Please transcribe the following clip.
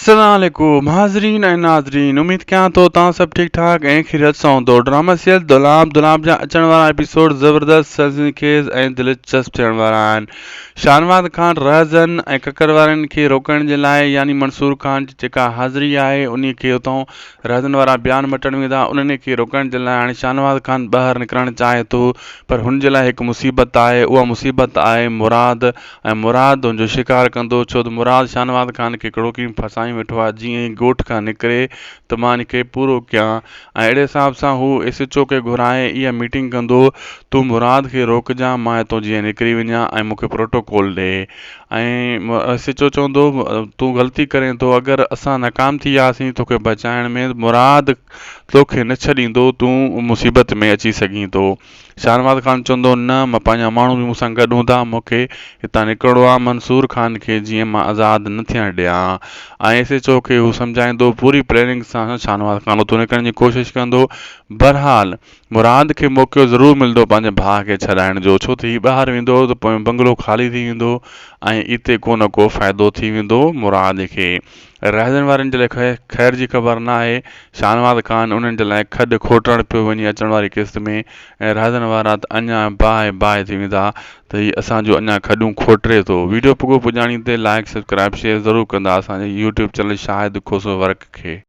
السلام عليڪم حاضرين ۽ ناظرين اميد ڪيان ٿو توهان سڀ ٺيڪ ٺاڪ ۽ خيريت سان هوندو ڊراما سيريل دولاب دولاب جا اچڻ وارا ايپيسوڊ زبردست سنسني خيز ۽ دلچسپ ٿيڻ وارا آهن شاهنواز خان رهزن ۽ ڪڪر وارن کي روڪڻ جي لاء يعني منصور خان جي جيڪا حاضري آهي انهي کي اتان رهزن وارا بيان مٽڻ ويندا انهن کي روڪڻ جي لاء هاڻي شاهنواز خان ٻاهر نڪرڻ چاهي ٿو پر هن جي لاء هڪ مصيبت آهي اها مصيبت آهي مراد ۽ مراد هن جو شڪار ڪندو، ڇو ته مراد شاهنواز خان کي ڪڙوڪي ۾ ڦاسايون ويٺو آهي، جيئن ئي ڳوٺ کان نڪري ته مان ان کي پورو ڪيان ۽ اهڙي حساب سان هو ايس ايڇ او کي گهرائي اها ميٽنگ ڪندو، تون مراد کي روڪجان مان هتون جيئن نڪري وڃان ۽ مون کي پروٽوڪول ڏي ۽ ايس ايڇ او چوندو تون غلطي ڪرين ٿو اگر اسان ناڪام ٿي وياسين توکي بچائڻ ۾ مراد توکي نه ڇڏيندو تون مصيبت ۾ اچي سگهين ٿو. شاهنواز خان چوندو، نه، مان پنهنجا ماڻهو به مون سان گڏ هوندا، مون کي هتان نڪرڻو آهي، منصور خان کي جيئن مان آزاد نه ٿيڻ ڏيان. ۽ ايس ايڇ او کي هو سمجهائيندو، پوري پلاننگ سان شاهنواز خان اتو نڪرڻ جي ڪوشش ڪندو. بهرحال مراد کي موقعو ضرور ملندو پنهنجي ڀاء کي ڇڏائڻ جو، ڇو ته هي ٻاهر ويندو ته پويون بنگلو خالي ٿي ويندو ۽ اتي ڪو نه ڪو فائدو ٿي ويندو مراد کي. رهزن وارن جي لاء خير جي خبر ناهي، شاهنواز خان انهن جي لاء کڏ کوٽڻ پيو وڃي اچڻ واري قسط ۾ ۽ رهزن وارا ته اڃا باهه باهه ٿي ويندا ته هي اسان جو اڃا کڏون کوٽري ٿو. ويڊيو پڳو پڄاڻي تي لائيڪ سبسڪرائيب شيئر ضرور ڪندا اسان جي YouTube channel Shahid Khoso work کي.